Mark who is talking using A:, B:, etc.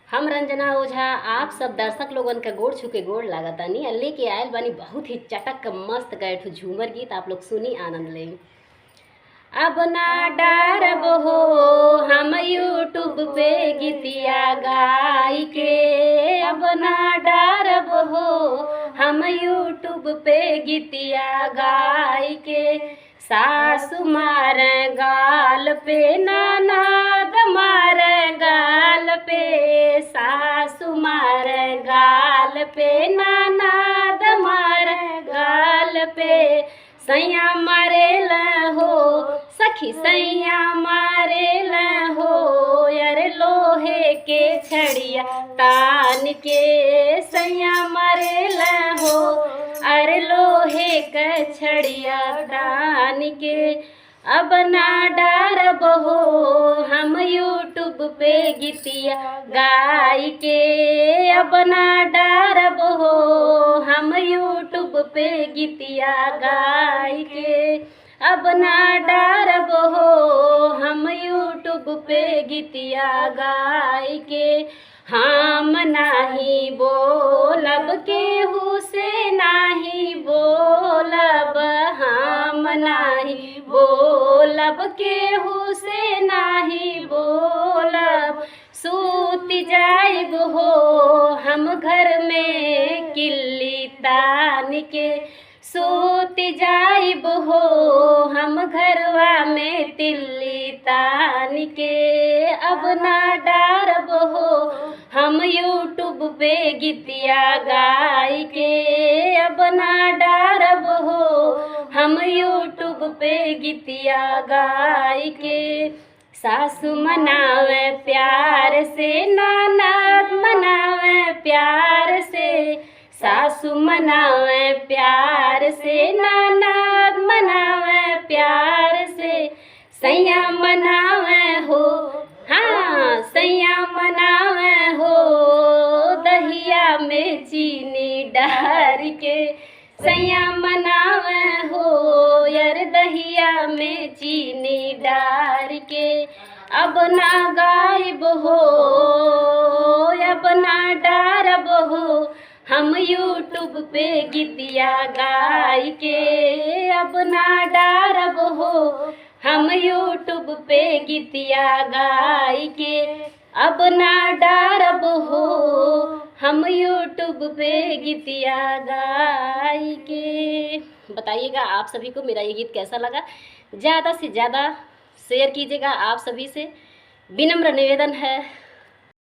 A: हम रंजना ओझा आप सब दर्शक लोगन के गोड़ छू के गोड़ लागतानी आ लेके आयल बानी बहुत ही चटक मस्त का एक ठो झूमर गीत। आप लोग सुनी आनंद लें। अब ना डरब हो हम यूट्यूब पे गीतिया गाई के, अब ना डरब हो हम यूट्यूब पे गीतिया गाई के। सासु मारे गाल पे ननद मारे गाल पे, सासु मारे गाल पे ननद मारे गाल पे। सैया मारे हो सखी सैया मारे हो यार लोहे के छड़िया तान के, सैया मारे हो अरे लोहे के छड़िया तान के। अब ना डरब हो हम यूट्यूब पे गीतिया गाई के, अब ना डरब हो हम यूट्यूब पे गीतिया गाई के। अब ना डरब हो हम यूट्यूब पे गीतिया गाई के। हम नाही बोलब केहू से नाही बोलब, हम नाही बोलब केहू से नाही बोलब। सूत जाइब हो हम घर में किल्ली तान के, सूत जाइब हो हम घरवा में तिल्ली तान के। अब ना डरब हो हम यूट्यूब पे गीतिया गाई के, अब ना डरब हो हम यूट्यूब पे गीतिया गाई के। सासु मनावे प्यार से ननद मनावे प्यार से, सासु मनावे प्यार से ननद मनावे प्यार से। सैया मनावे हो हाँ सैया मनावे हो दहिया में चीनी डार के, सैया मनावे हो यार दहिया में चीनी डार के। अब ना गायब हो अब ना डरब हो हम यूट्यूब पे गीतिया गाई के, अब ना डरब हो हम यूट्यूब पे गीतिया गाई के। अब ना डरब हो हम यूट्यूब पे गीतिया गाई के। बताइएगा आप सभी को मेरा ये गीत कैसा लगा। ज़्यादा से ज़्यादा शेयर कीजिएगा। आप सभी से विनम्र निवेदन है।